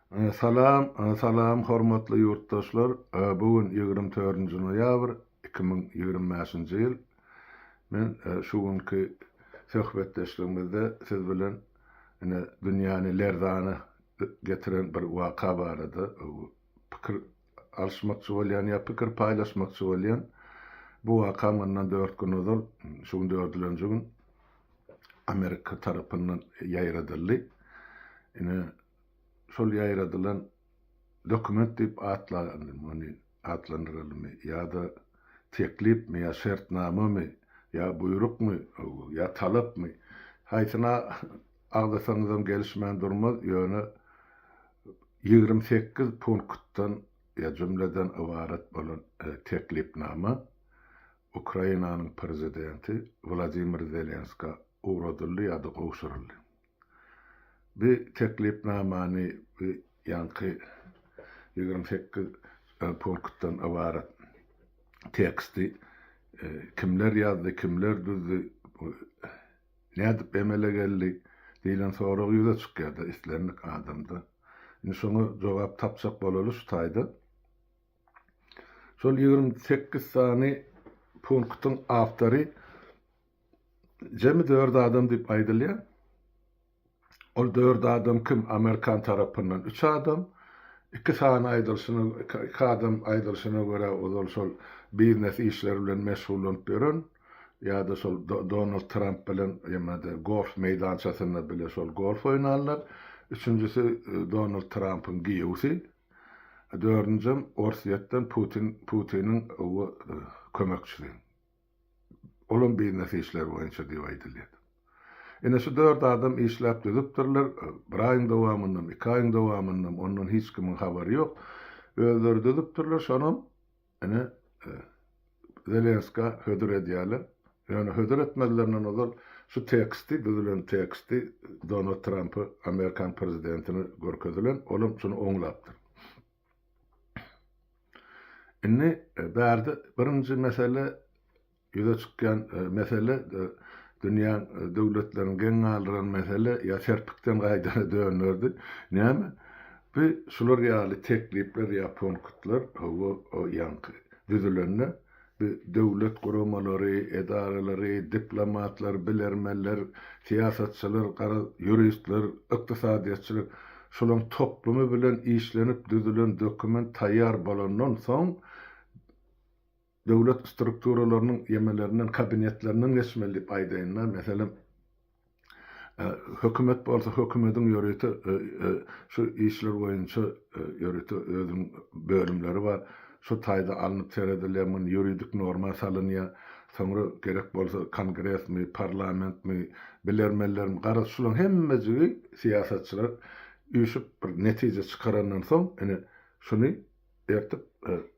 Salam salam hormatly ýurtdaşlar bu gün 24-nji noýabr 2025-nji ýyl men şu günki söhbetdeşligimizde siz bilen ine dünýäni lerzana getiren bir waka barada pikir alyşmakçy bolýan ýa pikir paýlaşmakçy bolýan bu waka mundan dört gün ozal şu gün dördülenji gün Amerika tarapyndan ýaýradyldy. Ine, şol ýaýradylan dokument diýip atlandymy, atlandyralymy ýa-da teklipmi ýa şertnamamy ýa buýrukmy ýa talapmy, haýsyna agzasaňyzam gelişmän durmaz, ýöne 28 punktdan ýa jümleden ybarat bolan teklipnama Ukrainanyň prezidenti Wladimir Zelenskä ugradyldy ýa-da gowşuryldy. Bu teklipnamany bu ýaňky 28 punktdan ybarat teksti kimler ýazdy, kimler düzdi, nädip emele geldi diýlen sorag ýüze çykýar-da islendik adamda. Indi şoňa jogap tapjak bolaly şu taýda. Şol 28 sany punktyň awtory jemi dört adam diýip aýdylýar. Ol dört adam kim? Amerikan tarapyndan üç adam, iki sany aýdylşyna, iki adam aýdylşyna görä ozal şol biznes işleri bilen meşgullanyp ýören ýa-da şol Donald Tramp bilen ýa-da golf meýdançasynda bile şol golf oýnanlar. Üçünjisi Donald Trampyň giýewsi. Dördünjem Orsýetden Putin Putiniň kömekçisi. Olam biznes işleri boýunça diýip aýdylýar. Ine şu dört adam işläp düzüpdirler. Bir aýyň dowamyndam, iki aýyň dowamyndam ondan hiç kimiň habary ýok. Özleri düzüpdirler, şonam Ine, Zelenskä hödür edýärler. Ýöne hödür etmezlerinden ozal şu teksti, düzülen teksti Donald Trampa, Amerikan prezidentine görkezilen, olam şuny oňlapdyr. Indi bärde birinji mesele Ýüze çykýan mesele dünýäň döwletlerini geň galdyran mesele ýa serpikden gaýdana dönderdi. Näme? Bu şular ýaly teklipler ýa punktlar hawa ýaňky düzülende bu döwlet guramalary, edaralary, diplomatlar, bilermenler, syýasatçylar, garaz ýuristler, ykdysadyýetçiler şolaň toplumy bilen işlenip düzülen dokument taýýar bolandan soň Döwlet strukturalarynyň ýemelerinden, kabinetlerinden geçmeli diýip aýdaýyn-da. Meselem, hökümet bolsa hökümediň ýörite şu işler boýunça ýörite özüniň bölümleri bar. Şu taýda alnyp seredilýär, muny ýuridik norma salynýar. Soňra gerek bolsa kongresmi, parlamentmi, bilermenlermi, garaz şularyň hemmejigi syýasatçylar üýşüp bir netije çykarandan soň ine şuny Ertip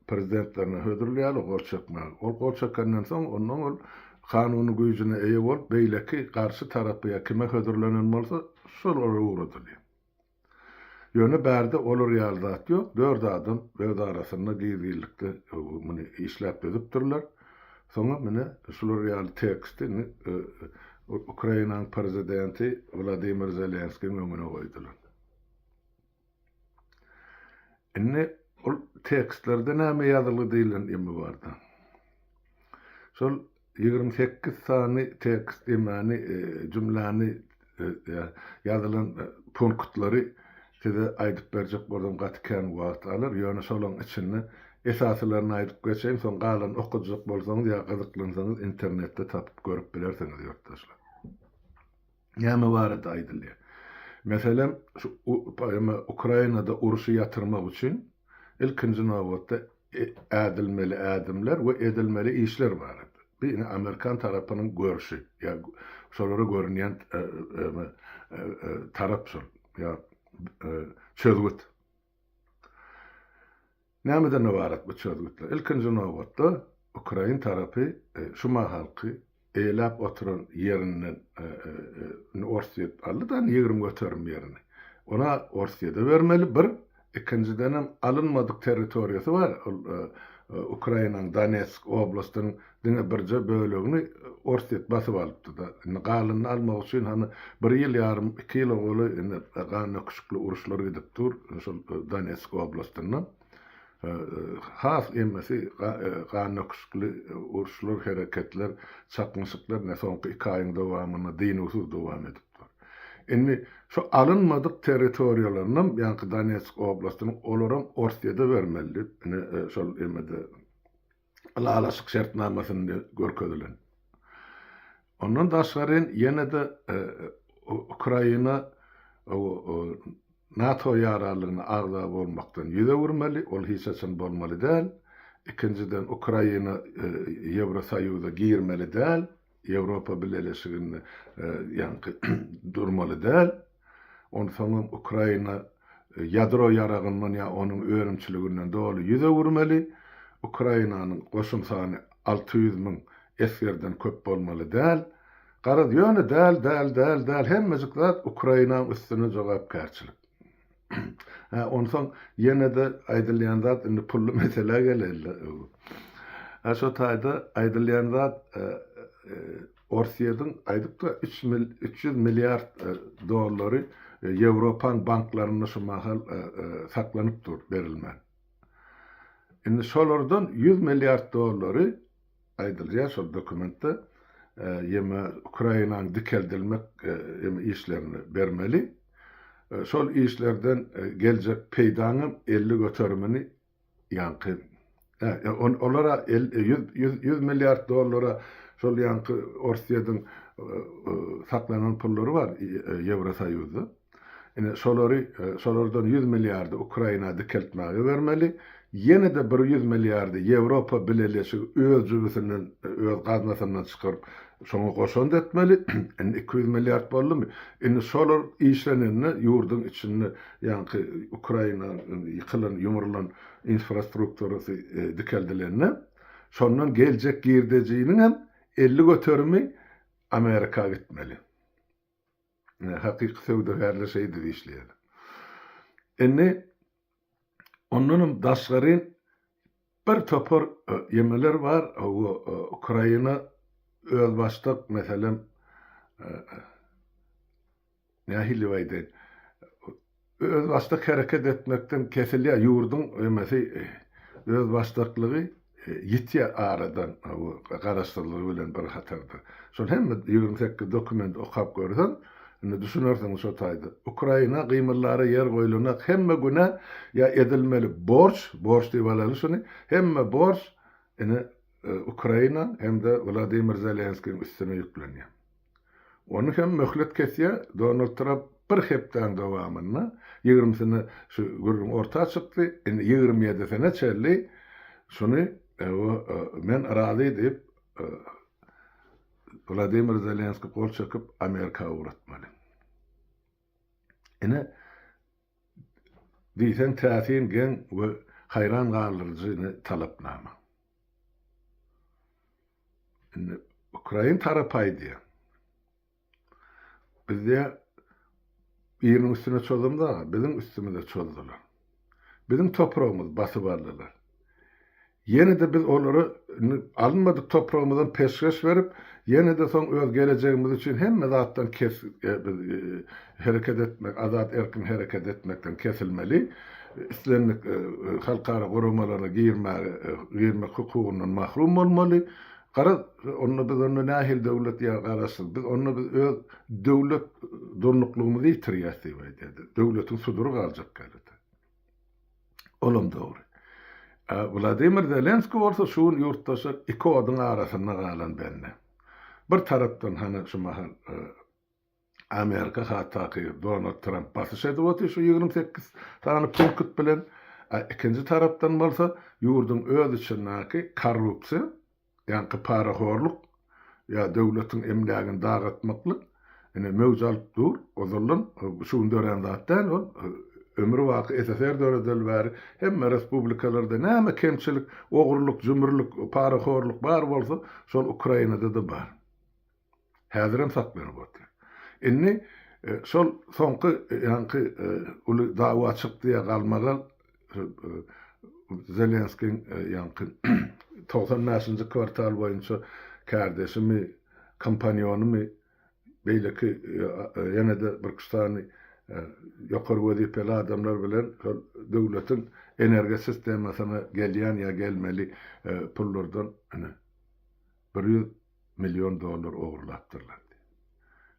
prezidentlerine hödürleýärler gol çekmäge. Ol gol çekenden soň, ondan ol kanuny güýjüne eýe bolup, beýleki garşy tarapa ýa kime hödürlenen bolsa, şolara ugradylýar. Ýöne bärde olar ýaly zat ýok. Dört adam öz arasynda gizlinlikde muny işläp düzüpdirler. Soňam ine şular ýaly teksti indi Ukrainanyň prezidenti Wladimir Zelenskiň öňüne goýdular. Indi ol tekstlerde näme ýazylgy diýlen emi barda. Şol 28 sany tekst emani e, jümläni e, ýazylan e, punktlary size aýdyp berjek bolsam gaty kän wagt alar. Ýöne şolaň içinde esasylaryny aýdyp geçeýin, soň galanyny okajak bolsaňyz ýa gyzyklansaňyz internetde tapyp görüp bilersiňiz ýurtdaşlar. Näme barada aýdylýar? Meselem, şu Ukrainada urşy ýatyrmak üçin ilkinji nobatda ädilmeli ädimler we edilmeli işler barada. Bu ine amerikan tarapynyň görşi, ýa şolara görünýän tarap şol, ýa çözgüt. Nämeden ybarat bu çözgütler? Ilkinji nobatda, ukrain tarapy şu mahalky eýeläp oturan ýerinden indi Orsýet aldy-da indi 20% ýerini. Ony Orsýede bermeli, bir. Ikinjidenem alynmadyk territoriýasy bar, ol. Ukrainanyň Donetsk oblastynyň diňe birje bölegini Orsýet basyp alypdy-da. Indi galanyny almak üçin hany bir ýyl ýarym, iki ýyla golaý indi gandöküşikli uruşlar gidip dur şol Donetsk oblastynda. Has emmesi gandöküşikli uruşlar, hereketler, çaknyşyklar ine soňky iki aýyň dowamynda dynuwsyz dowam edip dur. Indi şu alynmadyk territoriýalarynam, ýaňky Donetsk oblastynyň olaram Orsýede bermeli diýip, ine şol emede ylalaşyk şertnamasynda görkezilen. Ondan daşgaryn ýene-de Ukraina NATO ýaranlygyna agza bolmakdan ýüz öwürmeli, ol hiç haçan bolmaly däl. Ikinjiden, Ukraina Ýewrosoýuza girmeli däl. Ýewropa Bileleşiginde ýaňky durmaly däl. Onsoňam Ukraina ýadro ýaragyndan ýa onuň önümçiliginden doly ýüz öwürmeli. Ukrainanyň goşun sany 600 müň esgerden köp bolmaly däl. Garaz, ýöne däl, däl, däl, däl, hemmejik zat Ukrainaň üstüne jogapkärçilik. Hä, onsoň ýene-de aýdylýan zat, indi pully meselä geleýin-le. Hä, şo taýda aýdylýan zat, Orsýetiň aýdypdyr, üç mil, 300 milliard dollary Ýewropaň banklarynda şu mahal saklanyp dur, berilmän. Indi şolardan 100 milliard dollary aýdylýar şol dokumentde, ýeme Ukrainanyň dikeldilmek ýeme işlerini bermeli. Şol işlerden geljek peýdaňam 50 göterimini ýaňky olara 100 milliard dollara şol ýaňky Orsýetiň saklanan pullary bar Ýewrosoýuzda. Ine, şolary, şolardan ýüz milliardy Ukraina dikeltmäge bermeli. Ýene-de bir ýüz milliardy Ýewropa Bileleşigi öz jübüsinden, öz gaznasyndan çykaryp, şoňa goşant etmeli. Indi 200 milliard boldumy? Indi şolar işlenende ýurduň içinde ýaňky Ukraina ýykylan, ýumrulan infrastrukturasy dikeldilende, şondan geljek girdejiniňem 50 göterimi Amerika gitmeli. Hakyky söwdagärler şeýdip işleýärler. Indi ondanam daşgary bir topar ýemeler bar, Ukraina özbaşdak meselem nähili aýdaýyn, özbaşdak hereket etmekden kesilýär, ýurduň ýemesi özbaşdaklygy ýitýär aradan garaşsyzlygy bilen bir hatarda. Şol hemme 28 dokumenti okap görseň, indi düşünersiň şo taýda. Ukraina gymyllara ýer goýlanak, hemme günä ýa edilmeli borç, borç diýip alaly şuny, hemme borç ine Ukraina hem-de Wladimir Zelenskiň üstüne ýüklenýär. Ony hem möhlet kesýär Donald Tramp bir hepdäň dowamynda, ýigrimisinde şu gürrüň orta çykdy, indi ýigrimi ýedisine çenli şuny men razy diýip Wladimir Zelenskiý gol çekip Amerika ugratmaly. Ine diýseň täsin, geň we haýran galdyryjy talapnama. Indi ukrain tarapy aýdýar. Biz diýýär, biriniň üstüne çozamzok, biziň üstümize çozdular. Biziň topragymyzy basyp aldylar. Ýene-de biz olara indi alynmadyk topragymyzdan peşgeş berip, ýene-de soň öz gelejegimiz üçin hemme zatdan kes biz hereket etmek, azat erkin hereket etmekden kesilmeli. Islendik halkara guramalaryna girmäge, girmek hukugyndan mahrum bolmaly. Garaz, onda biz onda nähili döwlet ýa garaşsyz? Biz onda biz öz döwlet durnuklygymyzy ýitirýäs diýip aýdýardy. Döwletiň sudury galjak ýalydy. Olam dogry. Wladimir Zelenskiý bolsa şu gün ýurtdaşlar iki oduň arasynda galan bende. Bir tarapdan hany şu mahal Amerika has takygy Donald Tramp basyş edip otyr şu 28 sany punkt bilen. A ikinji tarapdan bolsa ýurduň öz içindäki korrupsiýa, ýaňky parahorluk ýa döwletiň emlägini dagatmaklyk ine möwç alyp dur. Ozaldan şu gün dörän zat däl ol. Ömri baky SSR döredeli bäri hemme respublikalarda näme kemçilik, ogurlyk, jümrülik, parahorluk bar bolsa, şol Ukrainada-da bar. Häzirem saklanyp otyr. Indi şol soňky ýaňky uly dawa çykdy ýa galmagal. Zelenskiň ýaňky 95-nji kwartal boýunça kärdeşimi, kompanýonymy, beýleki ýene-de birküç sany ýokary wezipeli adamlar bilen şol döwletiň energiýa sistemasyna gelýän ýa gelmeli pullardan ine 100 million dollar ogurlapdyrlar diýip.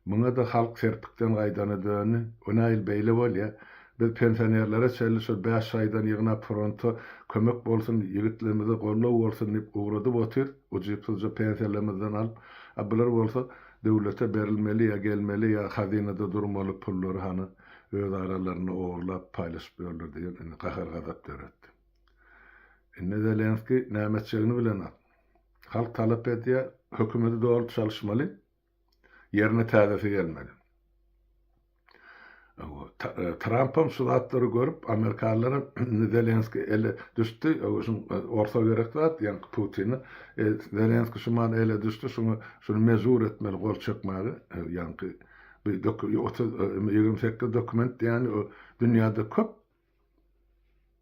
Muňa-da halk serpikden gaýdana döndi. O nähili beýle bolýa? Biz pensionerlere çenli şol bäş şaýdan ýygnap fronta kömek bolsun, ýigitlerimize goldaw bolsun diýip ugradyp otyrys, ujypsyzja pensiýalarymyzdan alyp. A bular bolsa döwlete berilmeli ýa gelmeli ýa hazynada durmaly pullary hany öz aralarynda ogurlap paýlaşyp ýörler diýen indi gahar-gazap döretdi. Indi Zelenskiý näme etjegini bilenok. Halk talap edýär, hökümeti doly çalyşmaly, ýerine täzesi gelmeli. Trampam şu zatlary görüp, amerikanlaram indi Zelenskiý ele düşdi, şuň orsa gerek zat, ýaňky Putine, Zelenskiý şu man ele düşdi, şuňa şuny mejbur etmeli gol çekmäge, ýaňky bir 28 dokument diýýän dünýäde köp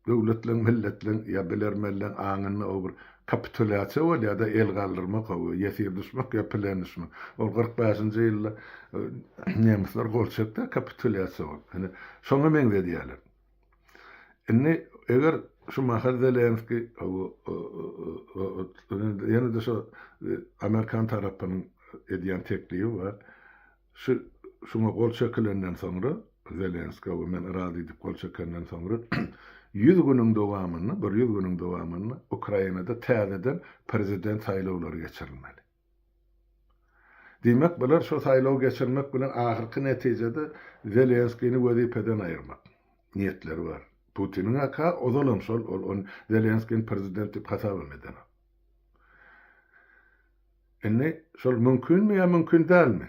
Döwletleň, milletleň ýa bilermenleň aňynda o bir kapitulýasiýa bolýar-da, el galdyrmak, hawa, ýesir düşmek ýa plen düşmek. Ol 45-nji ýylda nemisler gol çekdi, kapitulýasiýa bolup. Ine, şoňa meňzedýärler. Indi eger şu mahal Zelenskiý, hawa, ýene-de şo amerikan tarapynyň edýän teklibi bar. Şu şuňa gol çekilenden soňra, Zelenska we men razy diýip gol çekenden soňra 100 günüň dowamynda, bir 100 günüň dowamynda Ukrainada täzeden prezident saýlawlary geçirilmeli. Diýmek, bular şu saýlawy geçirmek bilen ahyrky netijede Zelenskini wezipeden aýyrmak niýetleri bar. Putiniň aka ozalam şol, ol ony Zelenskini prezident diýip hasabam edenok. Indi şol mümkinmi ýa mümkin dälmi?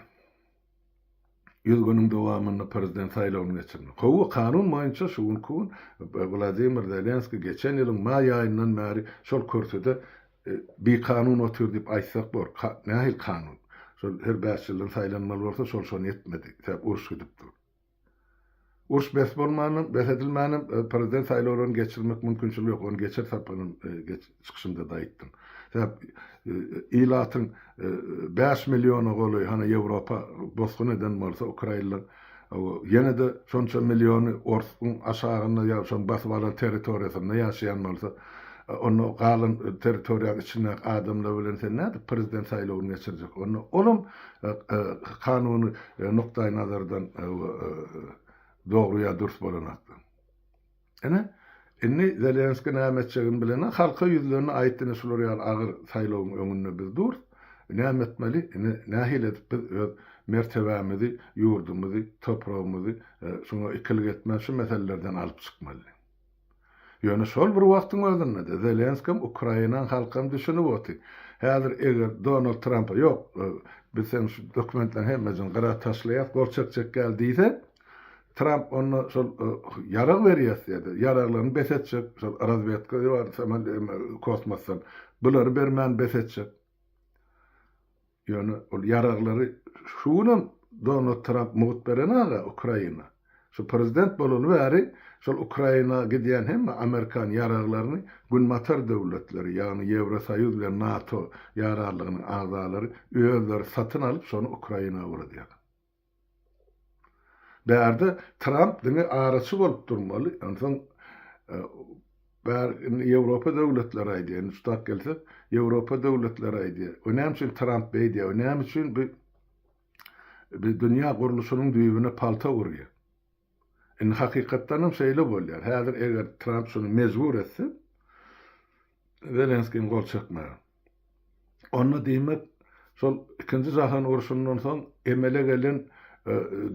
Ýüz günüň dowamynda prezident saýlawyny geçirmek. Hawa, kanun boýunça şu günki gün Wladimir Zelenskiý geçen ýylyň maý aýyndan bäri şol kürsüde bikanun otyr diýip aýtsak bor. Nähili kanun? Şol her bäş ýyldan saýlanmaly bolsa, şol şony etmedi. Sebäp uruş gidip dur. Uruş bes bolmanam, bes edilmänem prezident saýlawlaryny geçirmek mümkinçiligi ýok. Ony geçen saparam çykyşymda-da aýtdym. Sebäp ilatyň bäş milliona golaýy hany Ýewropa bosgun eden bolsa ukrainler, ýene-de şonça milliony orsuň aşagynda ýa şoň basyp alan territoriýasynda ýaşaýan bolsa, onda galan territoriýanyň içindäki adamlar bilen sen nädip prezident saýlawyny geçirjek? Onda olam kanuny nukdaýnazardan dogry ýa dürs bolanakda. Ine, indi Zelenskiý näme etjegini bilenok, halka ýüzlendi, aýtdy, ine şular ýaly agyr saýlawyň öňünde biz durus, näme etmeli, ine nähili edip biz öz mertebämizi, ýurdumyzy, topragymyzy şuňa ikilik etmän şu meselelerden alyp çykmaly. Ýöne şol bir wagtyň özünde-de Zelenskam, Ukrainaň halkam düşünip otyr. Häzir eger Donald Trampa ýok, biz seň şu dokumentleriň hemmesini gyra taşlaýas, gol çekjek ýaly diýse, Tramp onda şol ýarag berýäs diýýär-de, ýaraglaryny bes etjek, şol razwedka bar kosmosdan, bulary bermän bes etjek. Ýöne ol ýaraglary şu günem Donald Tramp mugt berenaga Ukraina. Şu prezident bolaly bäri şol Ukraina gidýän hemme amerikan ýaraglaryny günbatar döwletleri, ýagny Ýewrosoýuz bilen NATO ýararlygynyň agzalary özleri satyn alyp şony Ukraina ugradýarlar. Bärde Tramp diňe araçy bolup durmaly, onsoň bär indi Ýewropa döwletleri aýdýar, indi şu tak gelsek, Ýewropa döwletleri aýdýar. O näme üçin Tramp beýdýär, o näme üçin bu bu dünýä gurluşynyň düýbüne palta urýar. Indi hakykatdan hem şeýle bolýar. Häzir eger Tramp şuny mejbur etse, Zelenskiň gol çekmäge. Onda diýmek, şol ikinji jahan urşundan soň emele gelen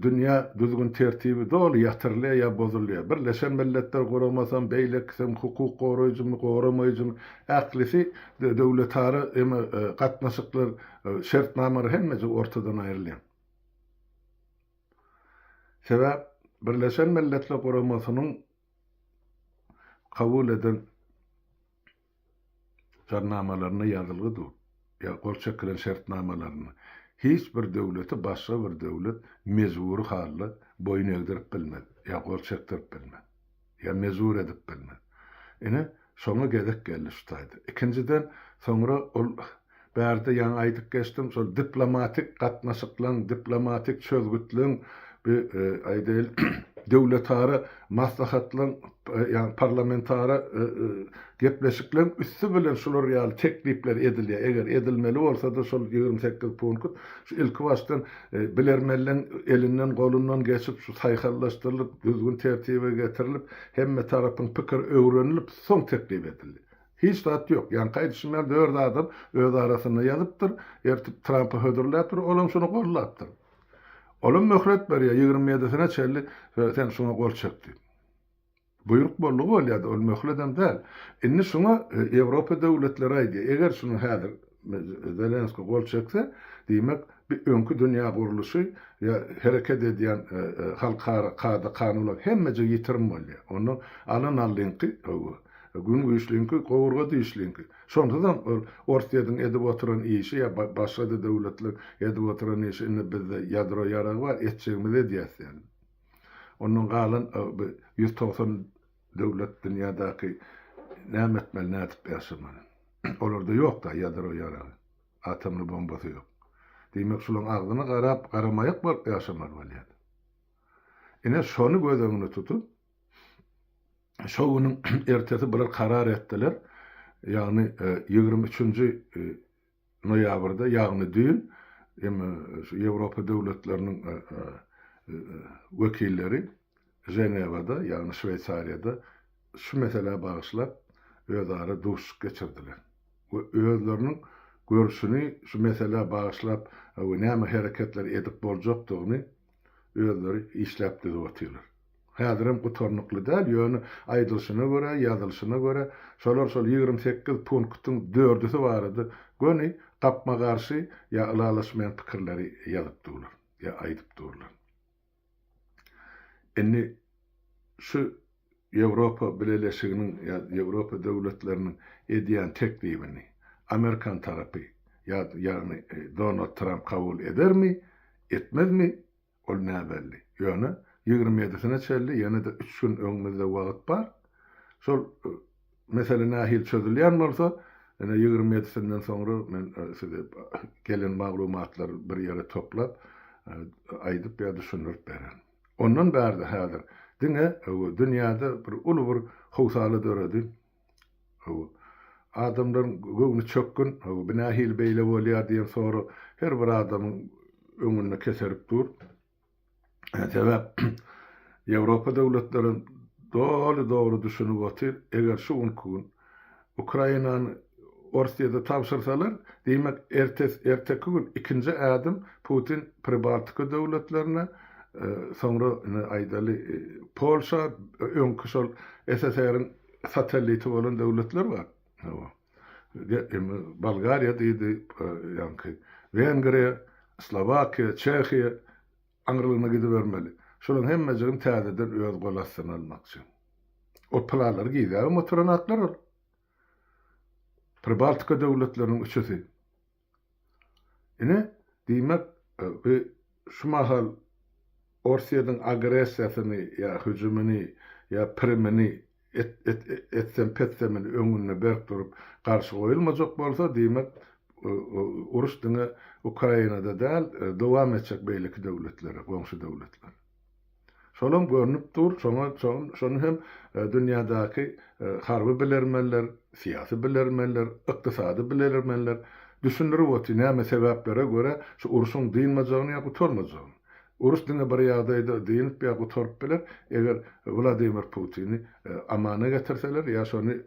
dünýä düzgün-tertibi doly ýatyrylýar ýa bozulýar. Birleşen Milletler Guramasam, beýlekisem, hukuk goraýjymy, goramaýjymy, ählisi döwletara gatnaşyklar, şertnamalar hemmejik ortadan aýrylýar. Sebäp Birleşen Milletler Guramasynyň kabul eden jarnamalarynda ýazylgy dur, ýa gol çekilen şertnamalarynda hiç bir döwleti başga bir döwlet mejbury halda boýun egdirip bilmez, ýa gol çekdirip bilmez, ýa mejbur edip bilmez. Ine, Şoňa gezek geldi şu taýda. Ikinjiden, soňra ol bärde ýaňy aýdyp geçdim, şol diplomatik gatnaşyklaň, diplomatik çözgütleň bi aýdaýyl döwletara maslahatlaň, ýagny parlamentara gepleşikleň üsti bilen şular ýaly teklipler edilýär. Eger edilmeli bolsa-da şol 28 punkt şu ilki başdan bilermenleň elinden golundan geçip şu saýhallaşdyrylyp, düzgün tertibe getirilip, hemme tarapyň pikiri öwrenilip soň teklip edildi. Hiç zat ýok. Ýaňky aýdyşym ýaly dört adam öz arasynda ýazypdyr, ertip Trampa hödürläpdir, olam şuny gollapdyr. Olam möhlet berýär, 27-sine çenli sen şuňa gol çek diýip. Buýruk boldugy bolýar-da, ol möhledem däl. Indi şuňa Ýewropa döwletleri aýdýar, eger şuny häzir Zelenskiý gol çekse, diýmek, bi öňki dünýä gurluşy ýa hereket edýän halkara kada-kanunlar hemmejigi ýitirim bolýar. Onda alan allyňky, hawa, gün güýçliňki, gowurga dişliňki. Şonsuzam ol Orsýetiň edip oturan işi ýa başga-da döwletleriň edip oturan işi indi bizde ýadro ýaragy bar, etjegimizi edýäs diýen. Ondan galan bu 190 döwlet dünýädäki näme etmeli, nädip ýaşamaly? Olarda ýok-da ýadro ýaragy, atomly bombasy ýok. Diýmek, şularyň agzyna garap, garamaýak bolup ýaşamaly bolýar. Ine, şony göz öňünde tutup, şo günüň ertesi bular karar etdiler. Ýagny 23-nji noýabrda, ýagny düýn hem şu Ýewropa döwletleriniň wekilleri Ženewada, ýagny Şweýsariýada şu meselä bagyşlap özara duşuşyk geçirdiler we özleriniň görşüni şu meselä bagyşlap we näme hereketler edip boljakdygyny özleri işläp düzüp otyrlar. Häzirem gutarnykly däl, ýöne aýdylyşyna görä, ýazylyşyna görä, şolar şol 28 punktyň dördüsi barada göni gapma-garşy ýa ylalaşmaýan pikirleri ýazyp durlar, ýa aýdyp durlar. Indi şu Ýewropa Bileleşiginiň ýa Ýewropa döwletleriniň edýän teklibini amerikan tarapy ýa ýagny Donald Tramp kabul edermi, etmezmi, Ol näbelli. Ýöne 27-sine çenli ýene-de üç gün öňümizde wagt bar. Şol mesele nähili çözülýän bolsa, ine 27-sinden soňra men size gelen maglumatlary bir ýere toplap, aýdyp ýa düşündirip bererin. Ondan bärde häzir diňe dünýäde bir uly bir howsala döredi. Adamlaryň göwni çökgün, bu nähili beýle bolýar diýen sorag her bir adamyň öňünde keserip dur. Sebäp Ýewropa döwletleri doly dogry düşünip otyr, eger şu günki gün Ukrainany Orsýete tabşyrsalar, diýmek ertesi, erteki gün ikinji ädim Putin Pribaltika döwletlerine, soňra ine aýdaly Polşa, öňki şol SSR-iň satelliti bolan döwletler bar. Hawa. Bolgariýa diýdi, ýaňky Wengriýa, Slowakiýa, Çehiýa aňrylygyna gidibermeli. Şolaryň hemmejigini täzeden öz gol astyna almakçy. Ol planlary gizläbem oturanaklar ol. Pribaltika döwletleriniň üçüsi. Ine, diýmek, bu şu mahal Orsýetiň agressiýasyny ýa hüjümini ýa pirimini etsem-petsemini öňünde berk durup garşy goýulmajak bolsa, diýmek, uruş diňe Ukrainada däl, dowam etjek beýleki döwletlere, goňşy döwletlere. Şolam görnüp dur, şoňa şony hem dünýädäki harby bilermenler, syýasy bilermenler, ykdysady bilermenler düşündirip otyr, näme sebäplere görä şu urşuň dynmajagyny ýa gutarmajagyny. Uruş diňe bir ýagdaýda dynyp ýa gutaryp biler, eger Wladimir Putini amana getirseler ýa şony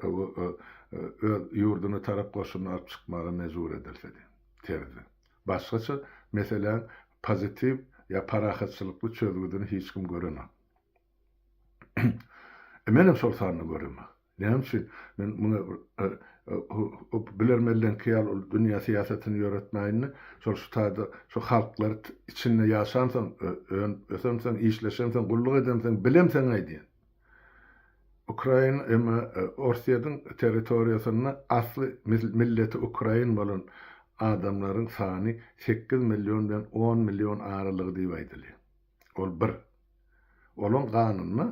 öz ýurduna tarap goşunyny alyp çykmaga mejbur edilse diýen terzde. Başgaça meseläň pozitiw ýa parahatçylykly çözgüdini hiç kim görenok. E menem şol sanda göremok. Näme üçin? Men muňa bir bilermenleňki ýaly ol dünýä syýasatyny ýöretmäýin-de, şol şu taýda şu halklar içinde ýaşansoň, önüp ösensoň, işleşensoň, gulluk edensoň, bilemseň aýdýan. Ukraina emma Orsýetiň territoriýasynda asly milleti ukrain bolan adamlaryň sany sekiz million bilen on million aralygy diýip aýdylýar. Ol bir. Olaň ganynda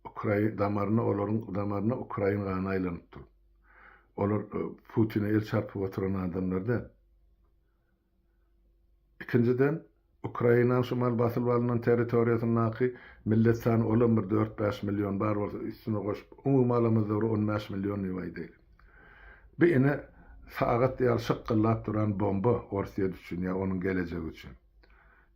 ukrain damarynda olaryň damarynda ukrain gany aýlanyp dur. Olar Putine el çarpyp oturan adamlar däl. Ikinjiden, Ukrainanyň şu mal basylyp alnan territoriýasyndaky millet sany olam bir dört-bäş million bar bolsa üstüne goşup, umumy alamyzda bir on bäş million diýip aýdaýly. Bu ine sagat ýaly şykgyllap duran bomba Orsýet üçin ýa onuň gelejegi üçin.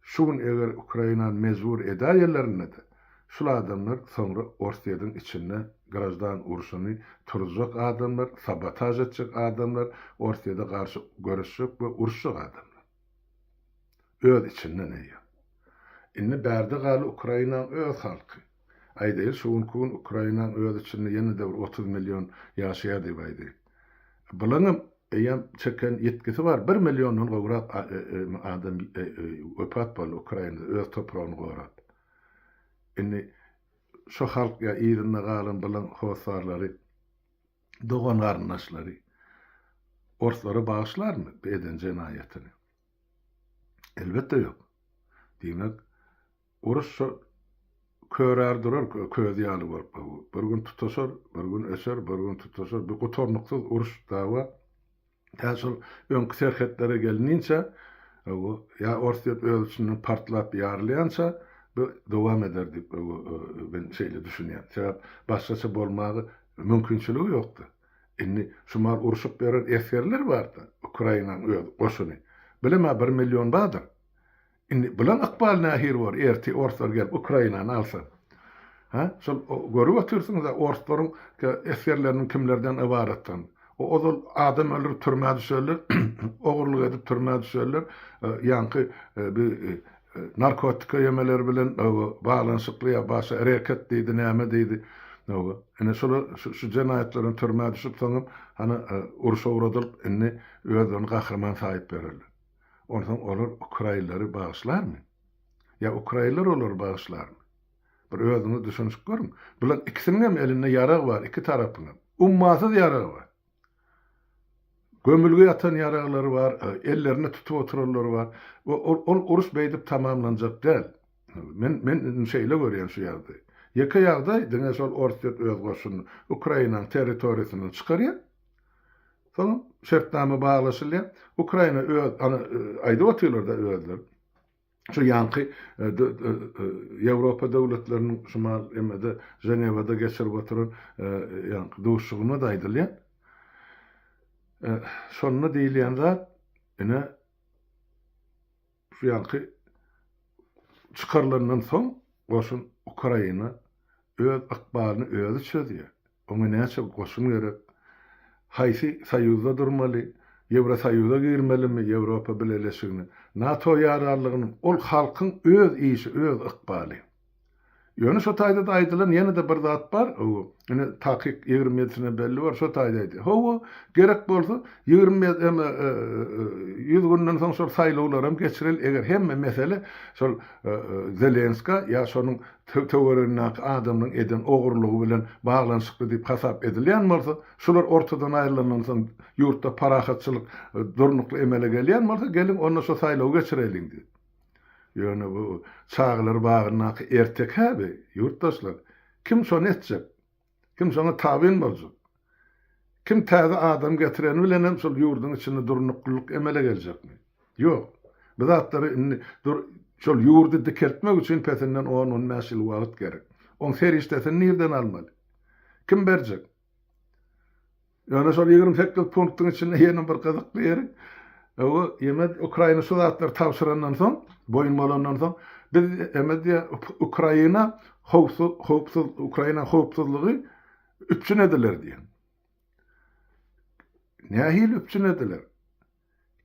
Şu gün eger Ukrainany mejbur edäýenlerinde-de, şul adamlar soňra Orsýetiň içinde graždan urşuny turuzjak adamlar, sabotaž etjek adamlar, Orsýete garşy göreşjek we uruşjak adamlar. Öz içinden eýýäm. Indi bärde galy Ukrainanyň öz halky. Aýdaýly, şu günki gün Ukrainanyň öz içinde ýene-de bir 30 million ýaşaýar diýip aýdaýyk. Bulaňam Eýýäm çeken ýitgisi bar, bir milliondan gowrak adam wepat boldy Ukrainada öz topragyny gorap. Indi şo halk ýa yzynda galan bilen hossarlary, dogan-garyndaşlary orslara bagyşlarmy bu eden jenaýatyny? Elbetde ýok. Diýmek, Uruş şo körär durar köz ýaly bolup. Bir gün tutaşar, bir gün öçer, bir gün tutaşar. Bir gutarnyksyz uruş dawa. Tä şol öňki serhetlere gelininçä, ýa Orsýet öz içinden partlap ýarylýança bu dowam eder diýip men şeýle düşünýän. Sebäp başgaça bolmagy mümkinçiligi ýokdy. Indi şu mal urşup ýören esgerler barda, Ukrainanyň öz goşuny. Bilemä bir million bardyr. Indi bulaň ykbaly nähili bor ertir orslar gelip Ukrainany alsa? Hä? Şol görüp otyrsyňyza orslaryň esgerleriniň kimlerden ybaratdygyny. O ozal adam öldürip türmä düşerler, ogurlyk edip türmä düşerler, ýaňky bi narkotika ýemeleri bilen baglanyşykly ýa başga reket diýdi, näme diýdi. Ine şolar şu jenaýatlardan türmä düşüp soňam hany urşa ugradylyp indi özlerini gahryman saýyp ýörerler. Onsoň olar ukrainleri bagyşlarmy? Ýa ukrainler olary bagyşlarmy? Bir özüňiz düşünişip görüň. Bulaň ikisiniňem elinde ýarag bar, iki tarapyňam. Ummasyz ýaragy bar. Gömülgi ýatan ýaraglary bar, ellerinde tutup oturanlary bar. Ol uruş beýdip tamamlanjak däl. Men men indi şeýle görýän şu ýagdaýy. Ýeke ýagdaý diňe şol Orsýet öz goşunyny Ukrainanyň territoriýasyndan çykarýar. Soň şertnama baglaşylýar. Ukraina öz, ana, aýdyp otyrlar-da özleri. Şu ýaňky Ýewropa döwletleriniň şu mal emede Ženewada geçirip oturan ýaňky duşuşygynda-da aýdylýar. Şonda diýilýän zat, ine, Şu ýaňky çykarylandan soň goşun Ukraina öz ykbalyny özi çözýär. Oňa näçe goşun gerek? Haýsy soýuzda durmaly? Ýewrosoýuza girmelimi, Ýewropa Bileleşigine? NATO ýaranlygynyň ol halkyň öz işi, öz ykbaly. Ýöne şo taýda-da aýdylan ýene-de bir zat bar, hawa, ine, takyk 27-sine belli bor, şo taýda aýdýar. Hawa, gerek bolsa, 27, eme, ýüz günden soň şol saýlawlaram geçireli, eger hemme mesele şol Zelenskä ýa şonuň töweregindäki adamlaryň eden ogurlygy bilen baglanyşykly diýip hasap edilýän bolsa, şular ortadan aýrylandan soň ýurtda parahatçylyk durnukly emele gelýän bolsa, geliň onda şo saýlawy geçireliň diýip. Ýöne bu çagalar bagyndaky ertekä bi, ýurtdaşlar. Kim şony etjek? Kim şoňa tabyn boljak? Kim täze adam getireni bilenem şol ýurduň içinde durnuklylyk emele geljekmi? Ýok. Bu zatlary indi dur, şol ýurdy dikeltmek üçin pesinden on-on bäş ýyl wagt gerek. Oň serişdesini nirden almaly? Kim berjek? Ýöne şol 28 punktyň içinde ýene bir gyzykly ýeri, o ýeme Ukraina şu zatlary tabşyrandan soň, boýun bolandan soň, biz eme diýýär, Ukraina howpsuz, howpsuz, Ukraina howpsuzlygy üpjün ediler diýýär. Nähili üpjün ediler?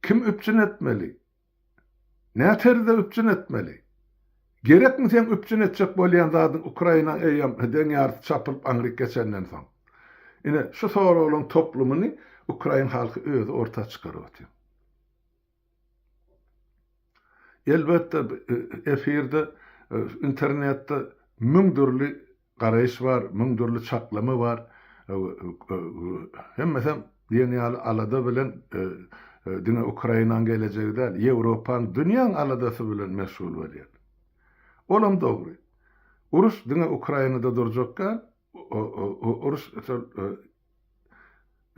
Kim üpjün etmeli? Näterzde üpjün etmeli? Gerekmi seň üpjün etjek bolýan zadyň Ukrainaň eýýäm deň ýarysy çapylyp aňryk geçenden soň? Ine, şu soraglaryň toplumyny ukrain halky özi orta çykaryp otyr. Elbetde, efirde, internetde müň dürli Garaýyş bar, müň dürli çaklama bar. Hemmesem diýen ýaly alada bilen diňe Ukrainanyň gelejegi däl, Ýewropanyň, dünýäň aladasy bilen meşgul bolýar. Olam dogry. Uruş diňe Ukrainada durjak däl, uruş şol.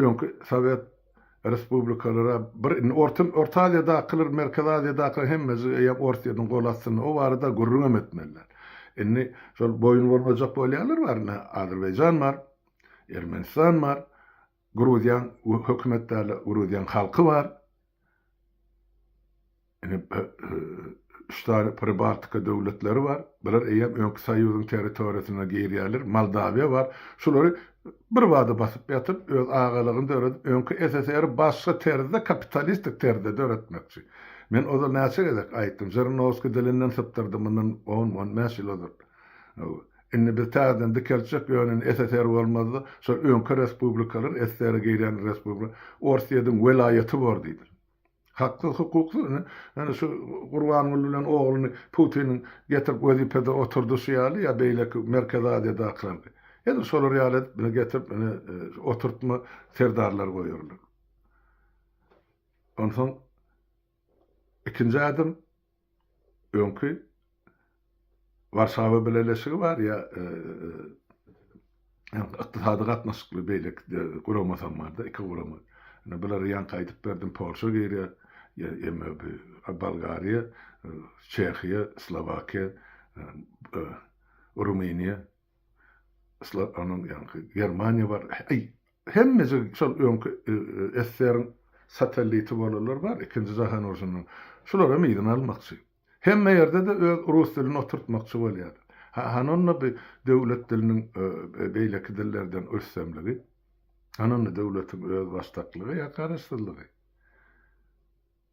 Öňki sowet respublikalary bir indi Orta Orta Aziýadakylar, Merkezi Aziýadakylar hemmesi eýýäm Orsýetiň gol astynda. O barada gürrüňem etmeli däl. Indi şol boýun bolmajak bolýanlar bar. Ine Azerbaýjan bar, Ermenistan bar, Gruziýaň hökümet däl, Gruziýaň halky bar. Ine, üç sany Pribaltika döwletleri bar. Bular eýýäm öňki Soýuzyň territoriýasyna girýärler. Moldawiýa bar. Şulary birbada basyp ýatyp, öz agalygyny döredip, öňki SSR-i başga terzde, kapitalistik terzde döretmekçi. Men ozal näçe gezek aýtdym, Žirinowskiý dilinden sypdyrdy mundan on, on bäş ýyl ozal. Indi biz täzeden dikeltjek, ýöne indi SSR bolmazda, şol öňki respublikalar, SSR-e girýän respublika, Orsýetiň welaýaty bor diýdi. Haksyz hukuksyz ine ýöne şu Gurbanguly bilen ogluny Putiniň getirip wezipede oturdyşy ýaly ýa beýleki Merkezi Aziýadakylardy. Edil şolar ýaly edip ine getirip ine oturtma serdarlar goýarlar. Onsoň ikinji ädim Öňki Warşawa Bileleşigi bar ýa ykdysady gatnaşykly beýleki guramasam barda, iki gurama. Ine bulary ýaňky aýdyp berdim, Polşa girýär, MÖB, Bolgariýa, Çehiýa, Slowakiýa, Rumyniýa, onuň ýaňky Germaniýa bar. Aý, hemmejik şol öňki SSR-iň satelliti bolanlar bar, ikinji jahan urşundan. Şularam yzyna almakçy. Hemme ýerde-de öz rus dilini oturtmakçy bolýarlar. Ha, hany onda bu döwlet diliniň beýleki dillerden rüstemligi? Hany onda döwletiň özbaşdaklygy ýa garaşsyzlygy?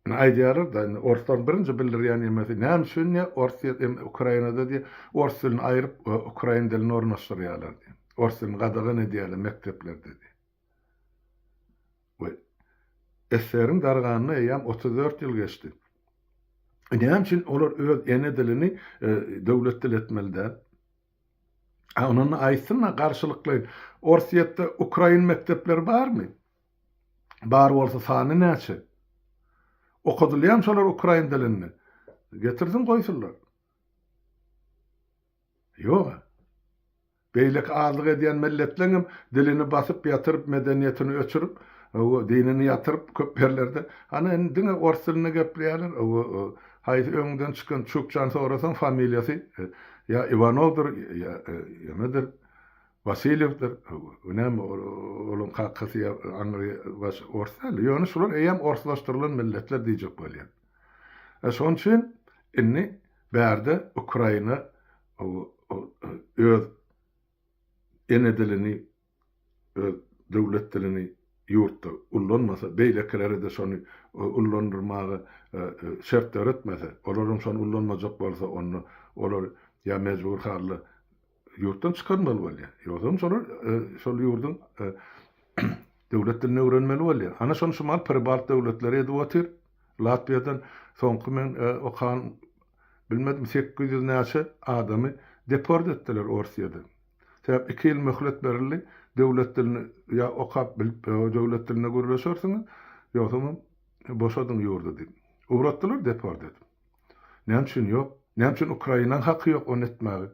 Indi aýdýarlar-da, indi orslaryň birinji bildirýän ýemesi, näme üçin diýýär, Orsýet hem Ukrainada diýýär, ors dilini aýryp, ukrain dilini ornaşdyrýarlar diýýär. Ors dilini gadagan edýärler mekdeplerde diýýär. We SSR-iň darganyna eýýäm 34 ýyl geçdi. Näme üçin olar öz ene dilini döwlet dili etmeli däl? A onanda aýtsyn-a garşylyklaýyn. Orsýetde ukrain mekdepleri barmy? Bar bolsa sany näçe? Okadylýarmy şolar ukrain dilinde? Getirsin goýsunlar. Ýog-a. Beýleki azlyk edýän milletleňem dilini basyp ýatyryp, medeniýetini öçürip, hawa, dinini ýatyryp köp ýerlerde. Hany indi diňe ors dilinde gepleýärler. Hawa, haýsy öňden çykan çukçany sorasaň familiýasy ýa Iwanowdyr, ýa ýemedir, Wasilýewdir. Hawa, näme olaň kakasy ýa aňry baş ors däl. Ýöne şular eýýäm orslaşdyrylan milletler diýjek bolýan. Şonuň üçin indi bärde Ukraina öz ene dilini, öz döwlet dilini ýurtda ullanmasa, beýlekilere-de şony ullandyrmaga şert döretmese, olaram şony ullanmajak bolsa, onda olar ýa mejbur halda ýurtdan çykarmaly bolýar. Ýogsam şolar şol ýurduň döwlet dilini öwrenmeli bolýar. Ana şony şumal Pribalt döwletleri edip otyr. Latwiýadan soňky men okan Bilmedim 800 näçe adamy deport etdiler Orsýede. Sebäp iki ýyl möhlet berildi, döwlet dilini ýa okap bilip döwlet dilinde gürleşersiňiz, ýogsamam boşadyň ýurdy diýip. Ugratdylar deport edip. Näme üçin ýok? Näme üçin Ukrainaň haky ýok ony etmäge?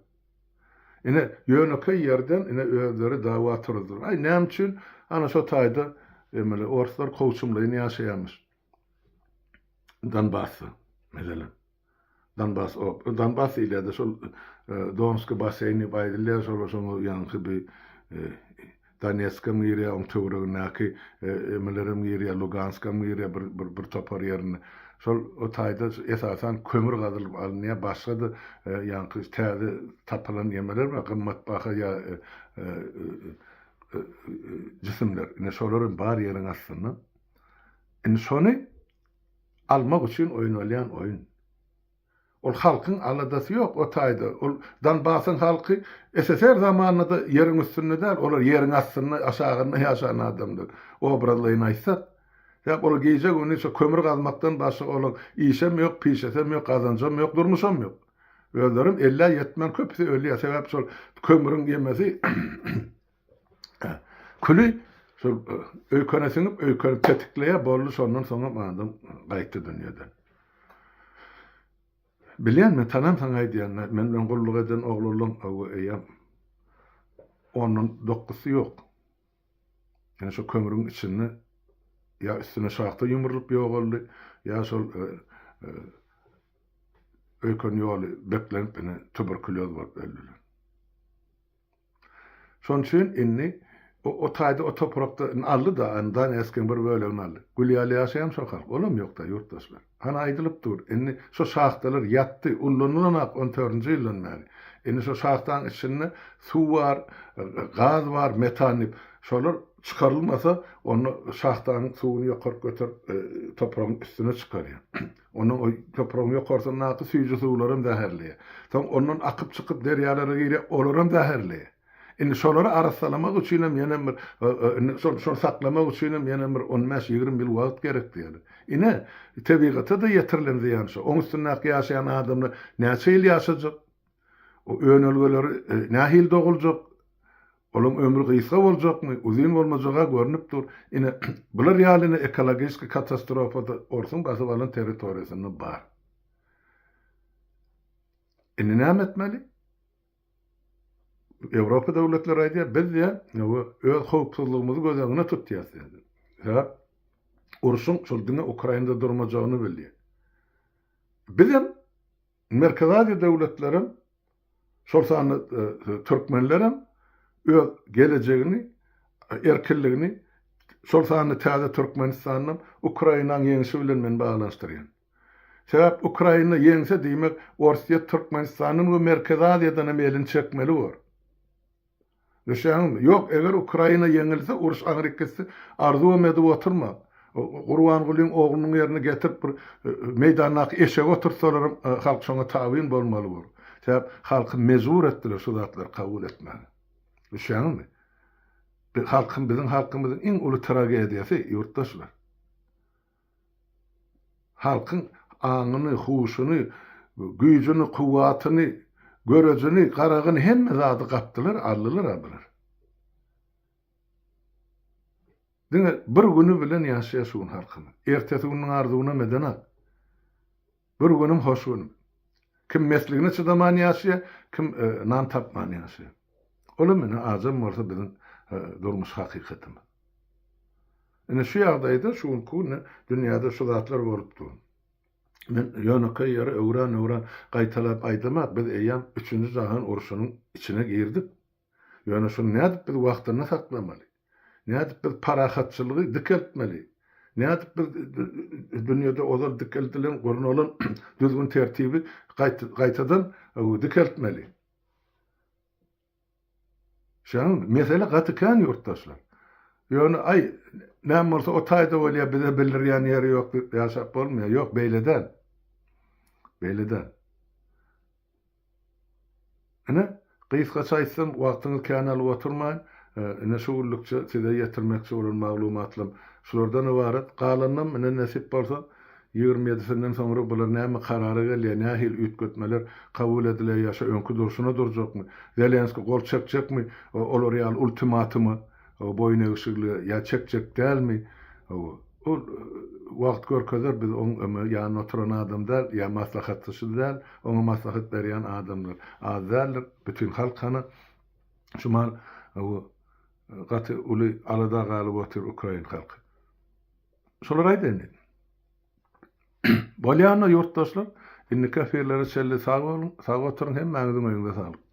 Ine ýönekeý ýerden ine özleri dawa turuzdylar. Aý näme üçin? Ana şo taýda emele orslar kowçumlaýyn ýaşaýarmyş. Donbasda, meselem. Donbas, o, Donbas diýilýär-de, şol Donskiý basseýn diýip aýdylýar, şol şoňa ýaňky bir Donetskam girýär, oň töweregindäki emelerem girýär, Luganskam girýär bir, bir, bir topar ýerinde. Şol o taýda esasan kömür gazylyp alynýar, başga-da ýaňky täze tapylan emeler bar, gymmatbaha ýa jisimler. Ine şolaram bar ýeriň astynda. Indi şony almak üçin oýnalýan oýun. Ol halkyň aladasy ýok o taýda. Ol Donbasyň halky SSR zamanynda-da ýeriň üstünde däl, olar ýeriň astynda, aşagynda ýaşan adamlar. Obrazlaýyn aýtsak. Sebäp olar gije-gündiz şo kömür gazmakdan başga olaň işem ýok, pişesem ýok, gazanjam ýok, durmuşam ýok. Özlerem ellä ýetmän köpüsi ölýär. Sebäp şol kömrüň ýemesi Küli şol öýkene siňip, öýkeni petikleýär, boldy, şondan soňam adam gaýtdy dünýeden. Bilýän men tanamsaň aýdýan, men bilen gulluk eden oglanlaň hawa eýýäm ondan dokuzsy ýok. Ýöne şo kömrüň içinde ýa üstüne şahta ýumrulyp ýogaldy, ýa şol öýken ýoly beklenip ine tuberkulýoz bolup öldüler. Şonuň üçin indi o taýda o toprakda indi aldy-da, indi Donetskiň bir bölegini aldy. Gül ýaly ýaşaýan şol halk. Olam ýok-da ýurtdaşlar. Hany aýdylyp dur. Indi şo şahtalar ýatdy, ullanylanak on dördünji ýyldan bäri. Indi şo şahtaň içinde suw bar, gaz bar, metan diýip. Şolar çykarylmasa, onda şahtanyň suwuny ýokaryk göterip, topragyň üstüne çykarýar. Ondan o topragyň ýokarsyndaky süýji suwlaram zäherleýär. Soň ondan akyp çykyp derýalara girýär, olaram zäherleýär. Indi şolary arassalamak üçinem ýenem bir, indi şol şony saklamak üçinem ýenem bir on bäş-ýigrimi ýyl wagt gerek diýýärler. Ine, tebigata-da ýetirilen zyýan şo. Oň üstündäki ýaşaýan adamlar näçe ýyl ýaşajak? O önelgeleri nähili doguljak? Olaň ömri gysga boljakmy, uzyn bolmajaga görnüp dur. Ine, bular ýaly ine ekologiski katastrofa-da orsuň basyp alan territoriýasynda bar. Indi näme etmeli? Ýewropa döwletleri aýdýar, biz diýýär, öz howpsuzlygymyzy göz öňüne tutýas diýýär. Sebäp urşuň şol diňe Ukrainada durmajagyny bilýär. Bizem Merkezi Aziýa döwletlerem, şol sanda türkmenlerem öz gelejegini, erkinligini, şol sanda täze Türkmenistanam Ukrainanyň ýeňşi bilen men baglanyşdyrýan. Sebäp Ukraina ýeňse diýmek Orsýet Türkmenistandan we Merkezi Aziýadan hem elini çekmeli bor. Düşýäňizmi? Ýok, eger Ukraina ýeňilse, uruş aňryk gitse, arzuwam edip oturma. Gurbangulyň oglunyň ýerine getirip bir meýdandaky eşegi oturtsalaram halk şoňa tabyn bolmaly bor. Sebäp halky mejbur etdiler şu zatlary kabul etmäge. Düşýäňizmi? Halkyň, biziň halkymyzyň iň uly tragediýasy ýurtdaşlar. Halkyň aňyny, huşuny, güýjüni, kuwwatyny, görejini, garagyny hemme zady gapdylar, aldylar-a bular. Diňe bir güni bilen ýaşaýar şu gün halkymyz. Ertesi gününiň arzuwynam edenak. Bir günüm hoş günüm. Kim mesligine çydaman ýaşaýar, kim nan tapman ýaşaýar. Olam ine ajam bolsa biziň durmuş hakykatymyz. Ine şu ýagdaýda şu günki günde dünýäde şu zatlar bolup dur. Men ýönekeý ýeri öwran-öwran gaýtalap aýdamak, biz eýýäm üçünji jahan urşunyň içine girdik. Ýöne şuny nädip biz wagtynda saklamaly? Nädip biz parahatçylygy dikeltmeli? Nädip biz dünýede ozal dikeldilen, gurnalan düzgün-tertibi gaýtadan dikeltmeli? Şonuň mesele gaty kän ýurtdaşlar. Ýöne aý, näme bolsa o taýda bolýar, bize bildirýän ýeri ýok diýip ýaşap bolmaýar. Ýok, beýle däl. Beýle däl. Ine, gysgaça aýtsam, wagtyňyzy kän alyp oturmaýyn. Ine, şu günlükçe size ýetirmekçi bolan maglumatlarym şulardan ybarat. Galanynam, ine, nesip bolsa, Ýigrimi ýedisinden soňra bular näme karara gelýär, nähili üýtgetmeler kabul ediler ýa şo öňki durşuna durjakmy, Zelenski gol çekjekmi olar ýaly ultimatuma, boýun egişiglige ýa çekjek dälmi, ol wagt görkezer, biz oň öňe ýanynda oturan adam däl ýa maslahatçysy däl, oňa maslahat berýän adamlar az däldir, bütin halk hana şu mahal gaty uly alada galyp otyr ukrain halky. Şolary aýdaýyn diýdim. Bolýanda ýurtdaşlar, indiki efirlere çenli sag boluň, sag oturyň, hemmäňiziň öýüňize saglyk.